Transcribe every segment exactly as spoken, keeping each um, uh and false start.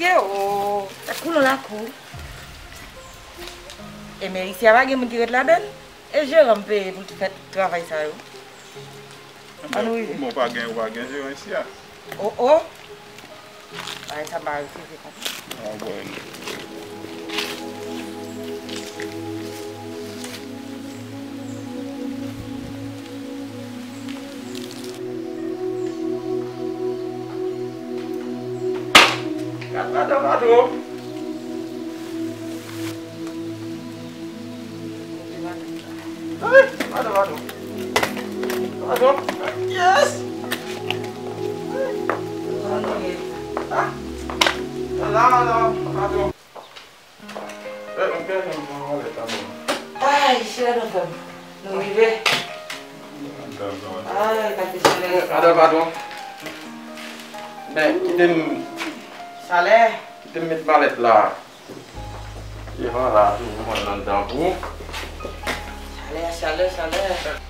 E o, tèt koule nan lakou. E men isi a pa gen moun ki ret ladan l. E jeran m peye pou l fè tout travay sa yo. Ann rive. Kòman w pa gen, w pa gen jeran isi a? O o. Bagay sa m pa refize konsa. Ah, bon. Gad madanm, madanm. Ay, madanm, madanm. Madanm. Yes! Ah, la, la, madanm. Eh, m pèdi yon malèt la, bon. Ay, chè, nou fè m. Nou rive. Ay, gade chalè sa. Madanm, madanm. Men, kite m. Chalè. Kite m met malèt la. Devan la, toujou mwen anndan pou. Chalè, chalè, chalè.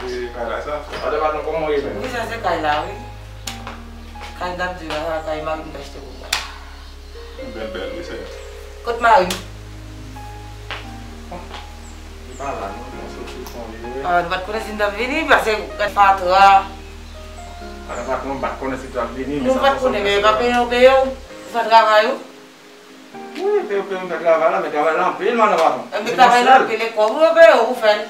E, kay la sa? Madanm, madanm, kòman w ye menm? Wi, sa se kay la, wi. Kay m t ap di w la, sa kay mari m t achte pou mwen. Bèl, bèl, wi, sè. Kot mari m? Li pa la, non, mwen soti fon li, wi. Ah, nou pa t konnen si n t ap vini, paske gad fatra. Madanm, madanm, m pa t konnen si w t ap vini, men sa pa t konnen, men yo pa peye w, peye w. Ou fè travay ou? Wi, peye, peye m fè travay la, men travay la anpil, madanm patwon. Enben, travay la anpil, e kòb ou yo peye w pou fè l?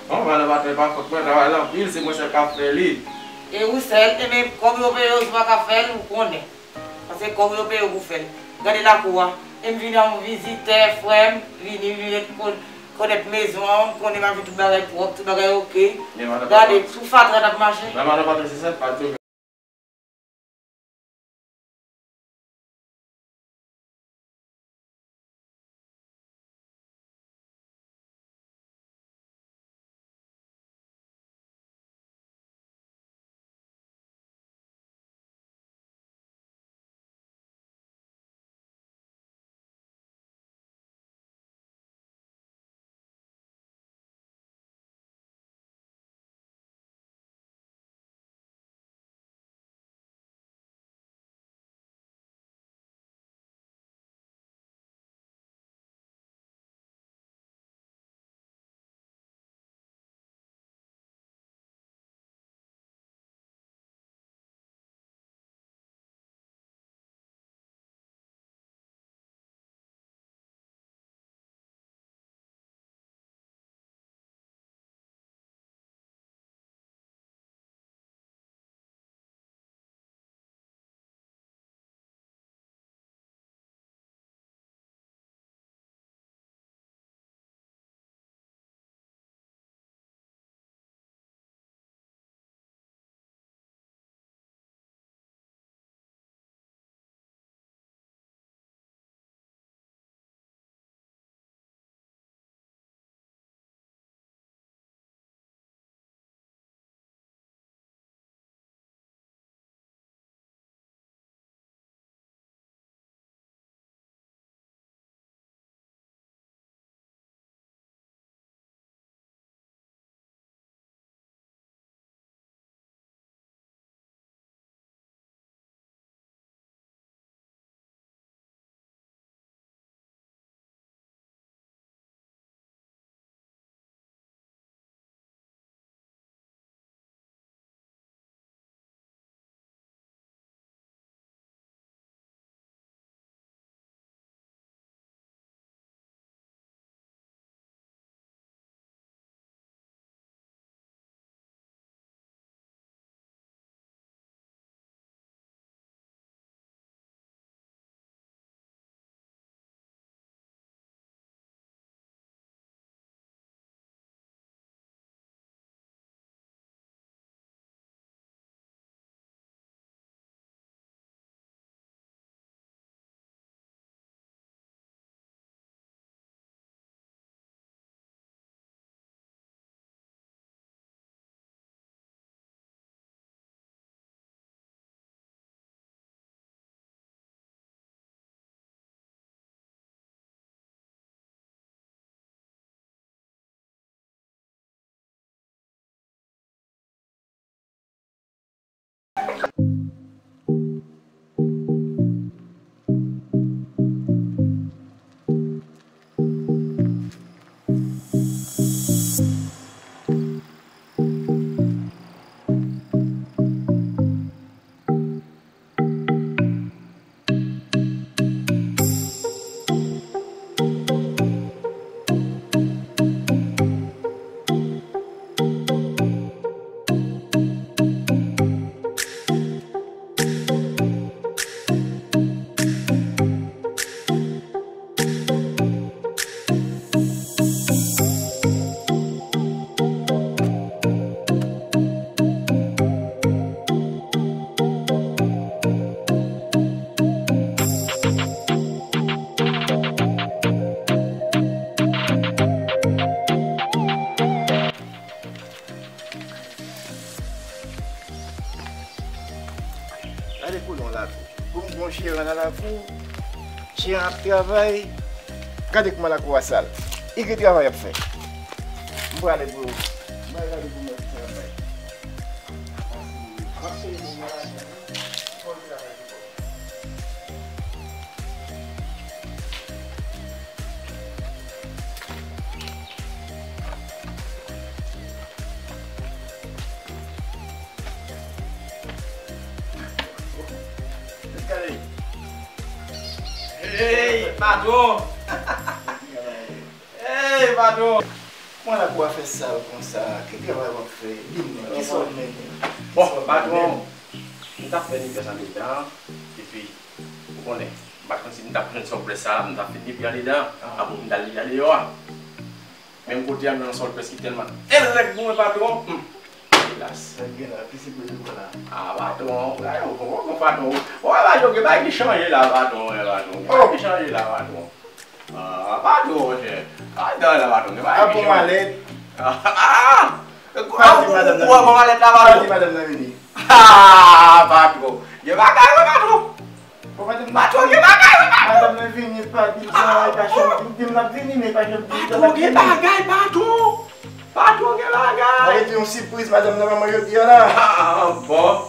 Non, madanm patwon, e pa fòt mwen, travay la anpil, se mwen sèl k ap fè li. E ou sèl, enben, kòb yo peye w, si w pa ka fè l, ou konnen. Paske kòb yo peye w pou fè l. Gade lakou a, e m vin an vizitè, frè m, vini, vini kon-, konnèt mezon an, m konnen m ap jwenn tout bagay pwòp, tout bagay oke. Gade, sou fatra n ap mache. Men madanm patwon, se sèl pa di w. Gade koulon lakou. Pou m gon jeran nan lakou, jeran ap travay. Gade kòman lakou a sal. E ki travay y ap fè? M prale pou yo. M prale gade pou m wè ki travay. Pase, pase, pase, fò l travay pou kò l. Hey, patwon! Hey, patwon! Kòman lakou a fè sal konsa? Ki travay w ap fè? Di m non, ki sa w ap mennen? Bon, patwon, m t ap fè netwayaj andedan, epi, ou konnen, m pa t konn si m t ap jwenn sòplès sa la, m t ap fin netwayaj andedan, apre m t al netwayaj deyò a. Menm kote a, m jwenn yon sòplès ki tèlman, tèl rèd pou mwen, patwon. Hmm. Elas. Rèd gen la, ki se pou yo la. Ah, patwon, wè, ou konprann, patwon. Wè, patwon, gen bagay ki chanje la, patwon, wè, patwon. Gen bagay ki chanje la, patwon. Ah, patwon, monchè. Ah, dan la, patwon, gen bagay ki chanje. Ah, bon, malèt. Ah, ah, ah. Pati madanm nan vini. Ou wè bon malèt la, patwon? Pati madanm nan vini. Ah, patwon. Gen bagay, wè, patwon. Bon, madanm nan, patwon, gen bagay, wi, patwon. Madanm nan vini, pa di l sa, li pa janm di m l ap vini, men li pa janm di m l ap vini. Patwon, gen bagay, patwon. Patwon, gen bagay. Mwen di yon sipriz madanm nan ban mwen jodi a la. Ah, bon.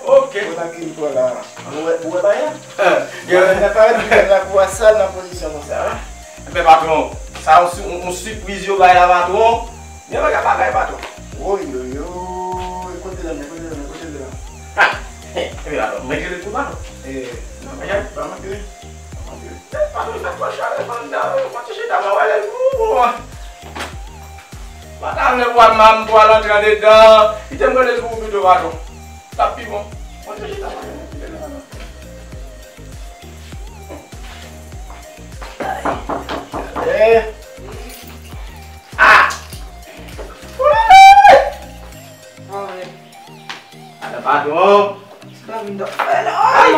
Ok. Bon, la ki m pran la. Ou wè, ou wè bagay la? Madanm nan parèt, madanm nan pou sal nan pozisyon konsa, wi. Men patwon, sa yon si-, yon, yon sipriz yo bay la, patwon. Gen bagay, bagay, patwon. Woyoyoy, kote l ap mennen, kote l ap mennen, kote l ap mennen? Ha! Epi la, mwen rele tou, patwon. Eh, non, pa manke, pa manke. Eh, patwon, fè twò chalè anndan, wi. Mwen te chita, mwen wè lè l pou ou. Mwen ta vle pou al, m pou al antre andedan. Kite m rele l pou ou pito, patwon. T ap pi bon. Mwen te chita, mwen rele l, kite l la. Eh. Ah! Woy! Bon, men. Ala patwon. Sa vin dòk fè la. Ay,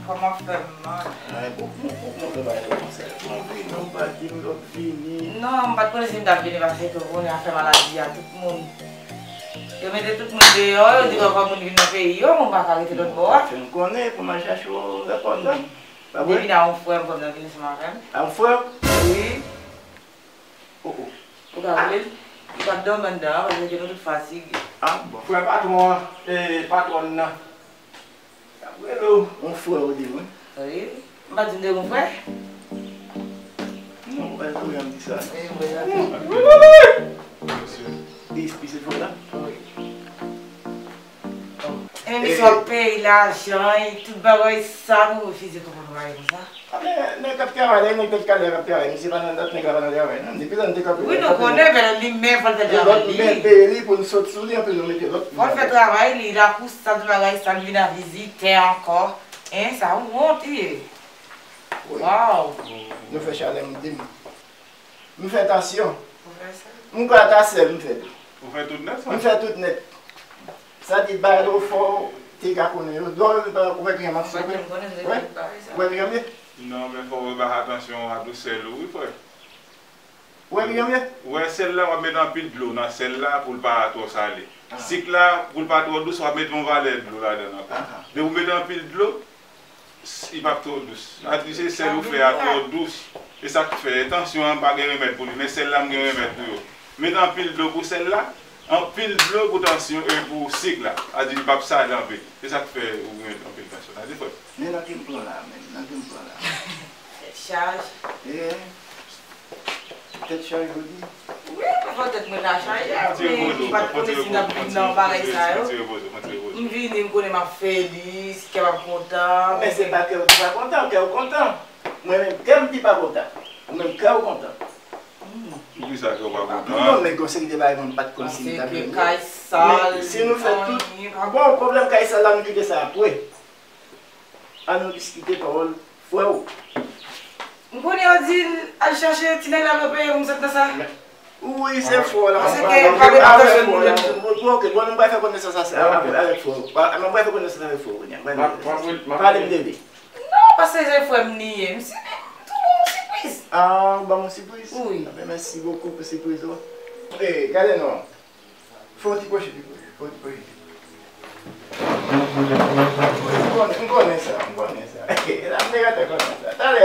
kòman fè m mal? Ay, bon, bon, bon, bon, bon, bagay la konsa. Mwen vini, ou pa di m lè w vini. Non, m pa t konnen si m t ap vini paske ke w konnen afè maladi a, tout moun. Yo mete tout moun deyò, yo di ankò moun vin nan peyi yo, moun pa ka rete lòt bò a. Fè m konnen pou m al chache w, rèpòt la. Pa vre? Depi nan yon frè m, frè m nan vin ansanm avè m. A, yon frè w? Wi. Oh, oh. Ou ka rele l? Ou pa t dòmi anndan an, paske nou tout fatige. Ah, bon. Frè patwon an, e, patwòn nan. L ap rele w. Yon frè w di mwen? Wi. M pa t di m te gen yon frè? Non, ou pa t konnen m di sa. Wi, m wè sa. Wi, wi, wi, wi. Mesye. Li, li se frè la? Wi. Emisyon ap peye lajan, tout bagay sa nou refize konprann bagay konsa. A, men, nèg k ap travay la, nèg tèt kale a k ap travay, misye pa nan, nèg la pa nan travay, non. Depi lè n te kanpe. Wi, nou konnen, men li menm fò l fè travay li. Lòt men peye li pou n sot sou li, anpi nou mete lòt. Fò l fè travay li, lakou sa, tout bagay sa, li vin a vizitè ankò. Hein, sa yon wont li ye. Wi. Waw. Nou fè chalè, m di m. M fè tansyon. Ou fè sa? M kwè ta sèl m fè tou. Ou fè tout nèt, frè? M fè tout nèt. Sa di bay dlo fò, te ka konnen yo. Dlo, ou wè kijan m ap soupe? Ou wè kijan m ye? Non, men fò w ba atansyon a tou sèl ou, wi, frè. Ou wè kijan m ye? Ou wè sèl la, w ap met anpil dlo nan sèl la pou l pa twò sale. Ah. Sik la, pou l pa twò dous, w ap met yon valè dlo ladan l ankò. Ah. Depi w met anpil dlo, s-, li p ap twò dous. Sa di se sèl ou fè a twò dous. E sa k fè tansyon an pa gen remèd pou li, men sèl la m gen remèd pou yo. Met anpil dlo pou sèl la, anpil dlo pou tansyon, e pou sik la. Sa di li p ap sale anpil. Se sa k fè ou gen anpil tansyon. Sa di frè. Men nan ki m pran la, men nan ki m pran la. Tèt chaje. Eh. Tèt chaje jodi. Wi, pafwa tèt mwen ta chaje, men m pa t konnen si m t ap vin nan bagay sa yo. M vini, m konnen m ap fè li, kè m ap kontan. Men se pa kè w ki pa kontan, kè w kontan. Mwen menm, kè m ki pa kontan. Ou menm, kè w kontan. Poukisa kè w pa kontan? Non, men gon seri de bagay mwen pa t konn si m t ap vini. Paske kay sal, men si nou fè tout, bon, pwoblèm kay sal la, nou kite sa apre. Ann nou diskite pawòl frè w. M konnen yo di l al chache ti nèg la pou yo peye pou m sot nan sa. Wi, se frè w la. Paske pa gen atansyon pou moun. Ok, bon, nou pral fè konesans avèk frè w. Mwen pral fè konesans avèk frè w kounye a. Pale m de li. Non, paske se frè m li ye. M si, m tou bon sipriz. Ah, ou ban m yon sipriz? Wi. Mèsi bokou pou sipriz ou. Eh, gade non. Fè yon ti pwoche pi pre. Fè yon ti pwoche.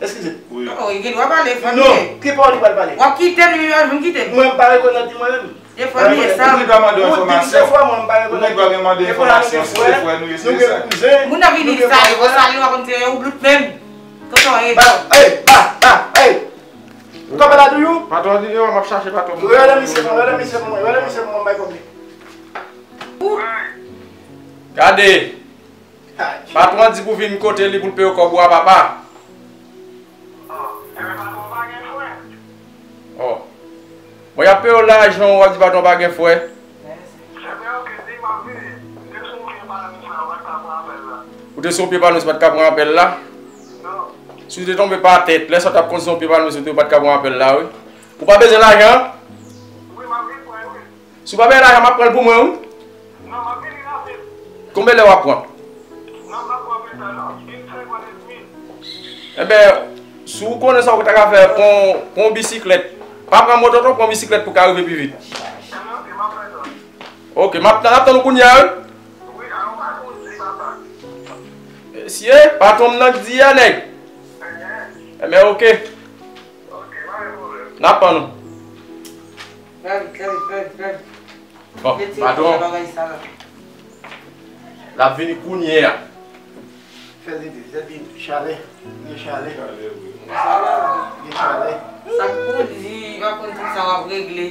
Eskize. Wi. Oh, li gen dwa pale, fanmi. Non, ki pawòl li pral pale? W ap kite m, li pa janm kite m. Mwen, m pa rekonèt li mwen menm. E fanmi, e sa. Ou gen dwa mande enfòmasyon. Ou gen dwa mande enfòmasyon si se frè nou ye, si se sa. Moun nan vini salye, w salye, w ap konn se yon blout menm. Tonton, e. Ba, ey, ba, ba, ey. Ou ka pale a toujou? Patwon di yo, m ap chache patwon. Rele misye, rele misye pou mwen, rele misye pou mwen, bay kòb li. Gade. Patwon di pou vin kote li pou l peye w kòb ou a, papa. Oh. Bon, y ap peye w lajan w, w ap di patwon pa gen frè. Ou te sou pye palmis, ou pa t ka pran apèl la? Si w te tonbe pa tèt, lè sa w t ap konn se yon pye palmis, ou te pa t ka pran apèl la, wi. Ou pa bezwen lajan an? Si w pa bay lajan, m ap pran l pou mwen, wi. Konbyen lè w ap pran? Enben, si w konnen sa w ta ka fè, pran, pran yon bisiklèt. Pa pran moto, non, pran yon bisiklèt pou w ka rive pi vit. Ok, m ap, n ap tann ou kounye a, wi. Mesye, patwon m nan k di a, nèg. Enben, ok. N ap tann ou. Bon, patwon. L ap vini kounye a. Fè l ede, fè l ede. Chalè. Gen chalè. Gen chalè. Sa k pou di, w ap konn konsa w ap regle.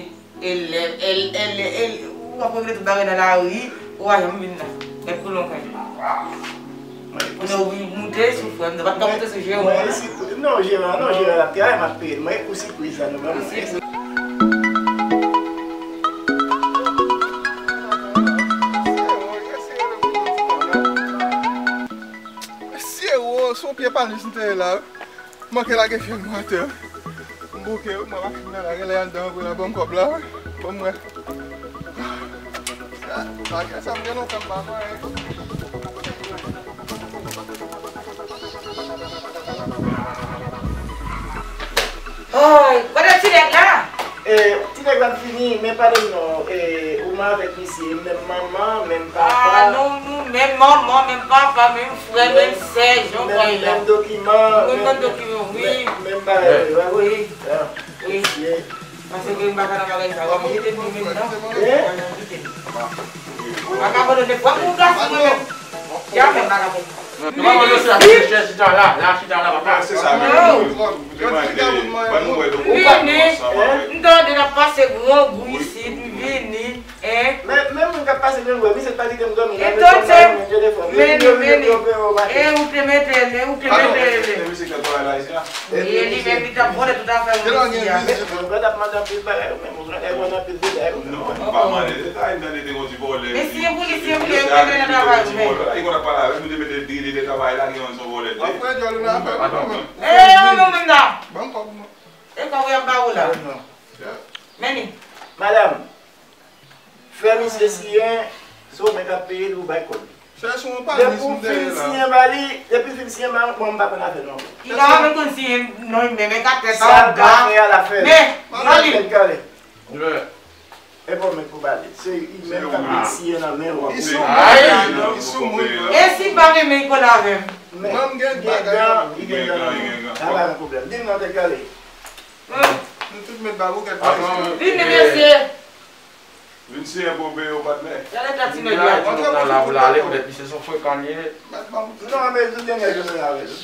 E lè, e, e, e, w ap regle tout bagay nan lari, ou pa janm vin la. Mèt koule yon kay. Kounye a ou vin moute sou frè m, ou pa t ka moute sou Jeran. Mwen resi pou, non, Jeran, non, Jeran ap travay, m ap peye l. Mwen pou sipriz la, nou ban mwen. Mesye, wo, se yon pye palmis m te ye la, wi. Manke lage fye m atè. M bouke, wi, mwen pa fin nan la, genlè y al dan anpre la, ban m kòb la, wi. Ban m wè. Sa, bagay sa m gen lontan m pa manyen. Oy, kote ti nèg la? E, ti nèg la fini, men pale m non, e, ou Avèk misye, menm manman, menm papa. Ah, nou, nou, menm manman, menm papa, menm frè, menm sè, jan w wè la. Menm dokiman, menm, menm dokiman, wi. Menm bagay, wi. Wi. Paske m pa ka nan bagay sa. W ap kite m menm nan. W ap kite m. M pa ka abandone. W ap moun gason mwen menm. Jamè m pa ka fè sa. Non, non, non, se la, se chita la, la chita la, papa. Se sa menm. Vini. M tande n ap pase grangou isit, m vini. Hein? Men, men moun k ap pase menm wè, misye pa kite m dòmi nan, men kòm nan men telefòn. Vini, vini. E ou te mete l, e ou te mete l. Wi, e li menm li t ap vòlè tout afè moun isi a. Men, moun k ap mande anpil bagay, ou menm, ou mande anpil detay, ou menm. Non, m pa mande detay, m tande te gon ti vòlè. Men si e pou li, si e pou li, e pou li nan travay ou menm. Li konn ap pale avè m, li te mete di li te travay la, gen yon vòlè. W ap pran djòl ou nan afè ou menm. E, ou menm la. Ban m kòb mwen. E kòb ou y ap ba ou la. Men li. Madanm. Fè misye siyen, se ou menm k ap peye l, ou bay kòb li. Chèche yon panis m dèyè la. Depi w fin siyen ba li, depi w fin siyen ba li, mwen m pa konn afè non. Li pa menm konn siyen non, li menm e ka tèt anba. Sa l pa fè a, l ap fè. Men, Malis. Tèt kale. E pa w menm pou ba li. Se li menm k ap met siyen nan men w. Li sou moun. Li sou moun. E si l pa renmen l kole avè m? Mwen m gen bagay. Li gen dan, li gen dan. Sa pa gen pwoblèm. Di m non, tèt kale. Nou tout met ba ou kèk panis. Vini, mesye. Vin siyen pou peye w, patnè. Gade ta ti nèg la. Nan la pou l ale, poutèt misye se yon frekan li ye. Non, men se dènyè jounen avè l.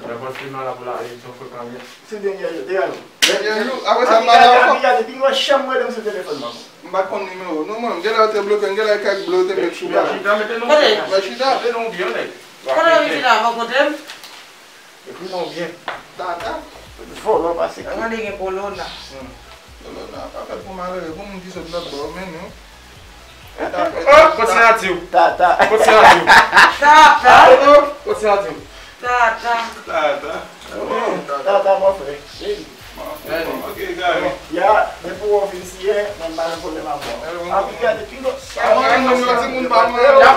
Nan pòt li nan la pou l ale, se yon frekan li ye. Se dènyè jou, te gade. Dènyè jou, apre sa, m pa la ankò. Gade, gade, pi gwo chanm mwen, m sou telefòn mwen. M pa t konn nimewo w non, mwen. Genlè yo te bloke m, genlè kèk blo te met sou ba. Mèt chita, mete nou. Mèt chita. Mete nou byen, nèg. Kote yo chita, bò kote m? Ekri non byen. Tata. Vòlò pase ki. Gade gen kolona. Kolona pa fèt pou malere, pou moun ki sot lòt bò, men nou. Oh, kot siyati w? Tata. Kot siyati w? Tata. Oh, kot siyati w? Tata. Tata. Tata, mon frè. Ok, gade. Ya, men pou w fin siyen, mwen m pa gen pwoblèm avè w. Anpi gade, pi gwo. Y ap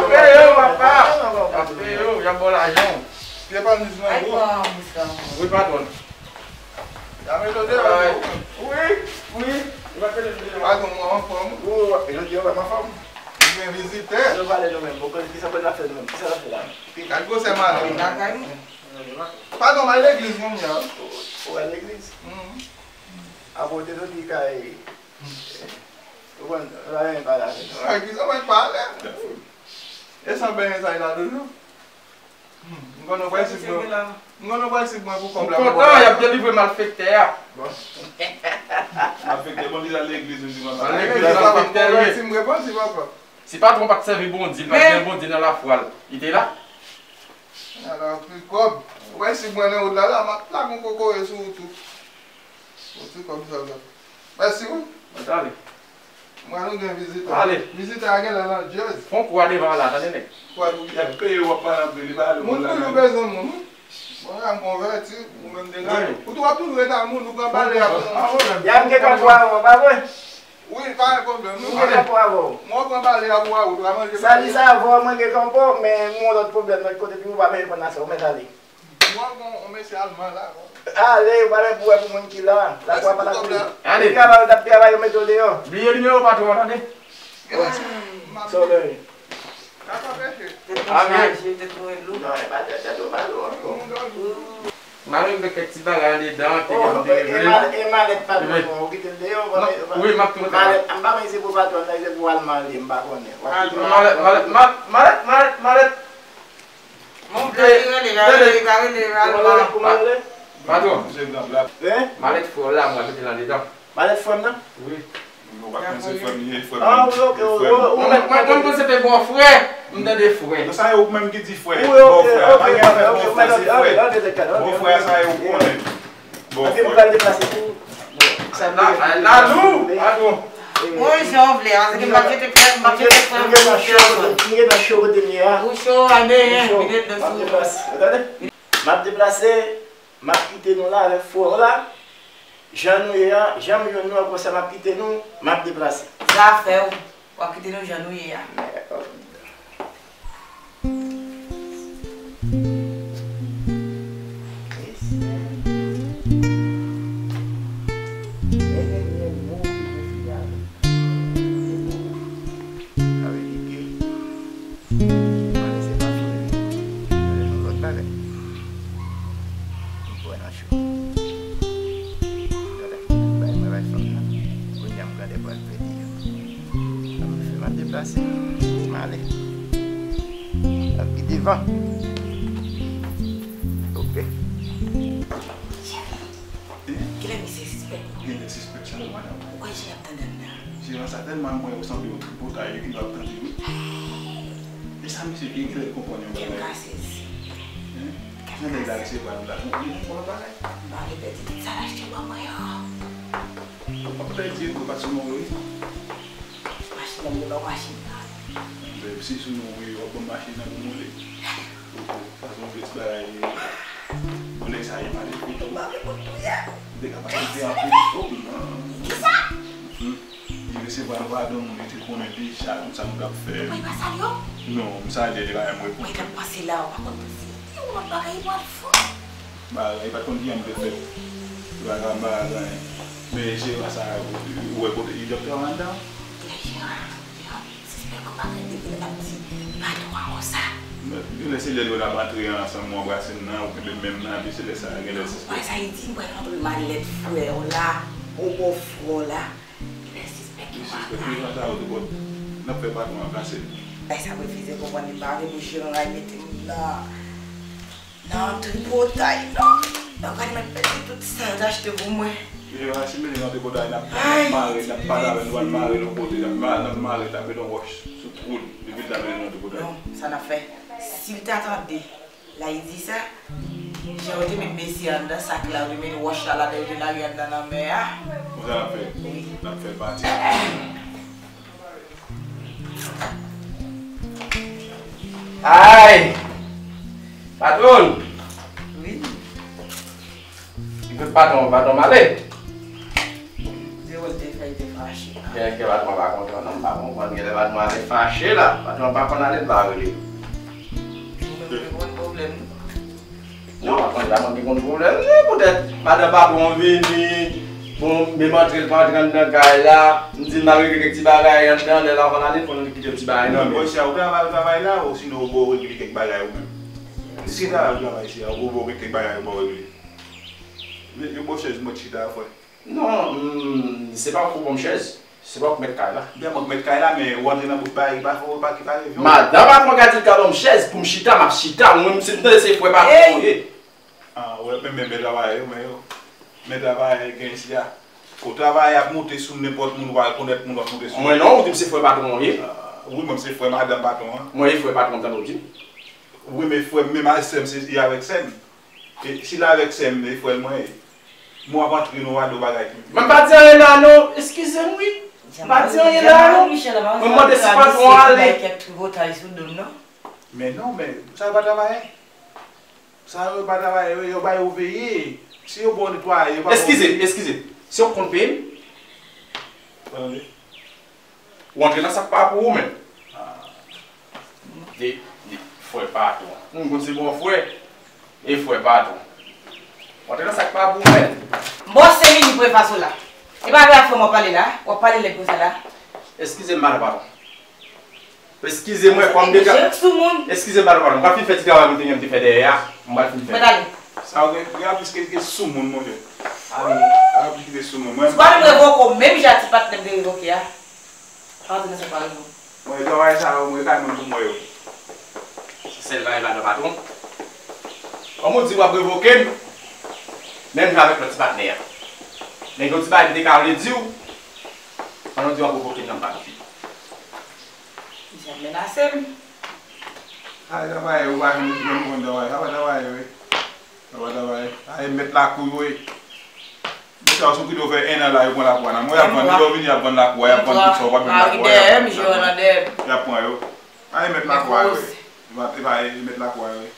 peye w, papa. Y ap peye w, y ap ba w lajan w. Pye pa niz mwen gwo. Wi, patwòn. Y ap mete w deyò tou. Wi, wi. Patwòn, mwen anfòm. Wi, wi, jodi a w wè m anfòm. Gen vizitè. Nou pale nou menm, bon, kisa pou n ap fè nou menm? Kisa n ap fè la? Gad gwosè malè. Patwòn, m al legliz kounye a. Ou al legliz? Apre w te soti kay. Ou konn, la yon bagay. Kisa mwen pale? E san benyen sa, e la toujou. M konn ou pral sik mwen. M konn ou pral sik mwen pou kòb la. M kontan, y ap delivre malfektè a. Malfektè, bon, li al legliz, m di konsa. Al legliz, malfektè, wi. Si m repanti, papa. Si patwon pa t sèvi Bondye, li pa t gen Bondye nan lafwa l, li te la? Ala, pi kòb. Ou pral sik mwen nan wout la, la, m ap lage yon kokoye sou ou tou. Bon, ti kòb sa la. Mèsi, wi. Mwen t ale. Mwen nou gen vizitè. Ale. Vizitè a genlè nan djèz. Fon kou a devan la, tande nèg. Kou a pou ki? Y ap peye w, w ap pale anpil, li pa ale moun la. Moun toujou bezwen moun, wi. Bon, la m konvèti, ou menm degaje w. Ou tou w ap toujou ret ak moun, ou pran bale a pou moun. Y ap gen kòb pou avè w, pa vre? Wi, pa gen pwoblèm, nou. Y ap gen kòb pou avè w. Mwen pran bale a pou avè w, ou pral manje bale. Sa li sa avè w, mwen gen kòb pou, men m gen yon lòt pwoblèm lòt kote, pi ou pa bezwen konn sa, ou mèt ale. Mwen gon yon mesye alman la. Ale, ou pa gen pou wè pou moun ki la. Lakou a pa lakou. Ale. Travay, ou t ap travay, yo mete w deyò. Bliye nimewo patwon an, tande. Sorry. Tèt nou chaje, tèt nou lou. Non, e pa tèt, tèt ou pa lou ankò. Mwen menm gen kèk ti bagay andedan, te gen de rèv. E malèt patwon an, ou kite l deyò, ou pa. Wi, m ap tou. Malèt, m pa konn si se pou patwon nan, si se pou alman li ye, m pa konnen. Malèt, malèt, malèt, malèt, malèt. Mon pè, li rele, li rele, li ka rele, rele. Patwon. Malèt frè w la, mwen mete l andedan. Malèt frè m nan? Wi. Ou pa konn se frè m li ye, frè m. Ah, wi, ok, wi, wi. Mwen, mwen, mwen panse se te bòfrè. M tande frè. Non, sa e ou menm ki di frè. Wi, ok, ok, ok, ok. Bòfrè a, sa e ou konnen. Bon, ok, m pral deplase pou sa. La, la, la, nou, patwon. Mwen jan w vle, paske m pa t jete frè, m pa t jete frè. M gen nan cho, m gen nan cho kote m ye a. Ou cho, a, men, m gen nan cho. M ap deplase. Tande? M ap deplase, m ap kite nou la avèk frè w la. Jan nou ye a, jan m jwenn nou an konsa, m ap kite nou, m ap deplase. Zafè w. W ap kite nou jan nou ye a. Ale. Ap ki divan. Ok. Cheri, kilè misye sispèk nou? Genlè sispèk sa, wi, madanm. Ou kwè jan y ap tande anndan an? Jeran sa tèlman mwen yo sanble yon tripotay, yo ki nou ap tande, wi. E sa misye gen, kilè l konprann yon bagay? Kè m ka sezi. Hein? Jan nèg la resevwa nou la, nou konn yon bagay. M pa vle pèdi tout sa l achte ban mwen yo. W ap pèdi, ou pa sou non yo, wi. Machin nan, m te ba w machin nan. Bèb, si sou non w ye, w ap ban m machin nan pou m woule. Ou, ou, pa son vye ti bagay li ye. Bon, nèg sa ye malefit. Ou pa vle pou l touye. M te ka pa kite anpil. Oh, non. Kisa? Hmm. Li resevwa nou pa de moun, li te konnen deja tout sa nou t ap fè. Ou pa salye w? Non, m salye li pa menm reponn. Mwen t ap panse la, ou pa konn si yon lòt bagay li pral fè. Bagay, li pa t konn kijan m te fèt. Li pa t konn bagay anyen. Men Jeran sa, ou wè kote li t ap travay anndan? Kilè Jeran? Jeran, sispèk ou pa gen depi l ap di patwon an konsa. Men, genlè se lè nou t ap antre ansanm, ou anbrase m nan, ou kenbe m menm nan, epi se lè sa, genlè sispèk. Wè sa, li di m pral antre malèt frè w la, ou bò frè w la. Kilè sispèk yo pa kay. Sispèk yo pa ta yo tout bòt. N ap fè patwon an kase. Bay sa refize konprann li pa vle pou Jeran al mete m nan, nan tripotay, non. Donk, gade mwen pèdi tout sa yo t achte pou mwen. Jeran, si mete nan tripotay, n ap, n ap mare, n ap pale avè l, nou al mare l yon kote, n ap ma-, n ap mare, tape yon wòch sou twou l, epi l tape l nan tripotay. Non, sa n ap fè. Si l ta tande, la, li di sa, jan yo te met mesye anndan sak la, yo te met wòch la ladan, yo te lage anndan lanmè a. Konsa n ap fè? Wi. N ap fè l pati. Ay! Patwòn! Wi. Li fè patwon, patwon malè. Di w l te fè, li te fache. Genlè patwon pa kontan, non, m pa konprann. Genlè patwon ale fache la. Patwon pa konn ale, l pa rele. Ou menm ou te konn pwoblèm li? Non, patwon pa konn ki konn pwoblèm li. Poutèt madanm patwon vini, bon, menm antre l pa antre anndan kay la. M di l m al regle kèk ti bagay anndan, lè l ap ale, l konn kite ti bagay nan men l. Bòs, ou travay, ou travay la, osinon ou bo regle kèk bagay ou menm? Si se travay ou travay, se ou bo regle kèk bagay ou bo regle. Yon bò chèz mwen chita, frè. Non, mm, se pa ou ki ban m chèz, se pa ou ki mèt kay la. Byen, mwen ki mèt kay la, men ou antre nan bout bagay ki pa fè ou pa ki pa revyon. Madanm patwon ka di l ka ban m chèz pou m chita, m ap chita. Mwen, si m tande se frè patwon mwen ye. Ah, wè, men, men, men travayè yo, men yo. Men travayè gen isi a. Kou travayè ap monte sou nenpòt moun, ou pa rekonèt moun w ap monte sou. Mwen non, ou di m se frè patwon mwen ye. Ah, wi, mwen se frè madanm patwon an. Mwen ye frè patwon, tande w di m. Wi, men frè m, menm a sè m, se, e avèk sè m. E, si l avèk sè m, e frè l mwen ye. Mwen ap antre nan wado bagay ki. Mwen pa di anyen la non, eskize m wi. Mwen pa di anyen la non. Mwen mande si patwon ale. Kèk tripotay sou do m non. Men non, men sa yo pa travayè. Sa yo pa travayè, yo, yo ba yo veye. Si yo ba w netwaye, yo pa ba w veye. Eskize, eskize. Se ou k konn peye m? Tande. Ou antre nan sa k pa pou ou menm. Ah. De, de, frè patwon. M konn se bon frè. E frè patwon. Ou antre nan sa k pa pou ou menm. Bon, se vini pou efaso la. E pa avè frè m w ap pale la. W ap pale nèg konsa la. Eskize m, madan patwon. Eskize mwen, kòm deja. Eskize m, madan patwon. M pral fin fè ti travay mwen te gen m te fè dèyè a. M pral fin fè. Mwen ale. Sa w gen, gen anplis ke, ke soumoun, monchè. Ale, gen anplis ke soumoun. Mwen, si w pa vin revoke w menm jan ti patnè m te revoke a. Pa antre nan sa pa revoke. Mwen, travay sa yo, mwen, kay mwen pou mwen yo. Se sèl bagay la nan patwon. Kòm ou di w ap revoke m, menm jan avèk lòt ti patnè a. Men gen yon ti bagay m te ka vle di w, pandan w di w ap revoke m nan m pa di. Misye ap menase m. Ay, travayè, ou pa janm, janm konn travay. Sa pa travayè, wi. Sa pa travayè. Ay, mèt lakou yo, wi. Mesye, si w kite yo fè en an la, yo pran lakou a nan men w. Y ap vann, lè w vini, y ap vann lakou a, y ap vann tout sa, w pa menm lakou a, y ap vann tout sa. Y ap pran yo. Ay, mèt lakou a, wi. E pa, e pa, e mèt lakou a, wi.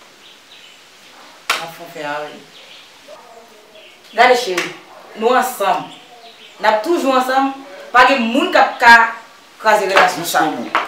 N ap fè afè a, wi. Gade cheri, nou ansanm. N ap toujou ansanm. Pa gen moun k ap ka kraze relasyon sa. Jiskobou.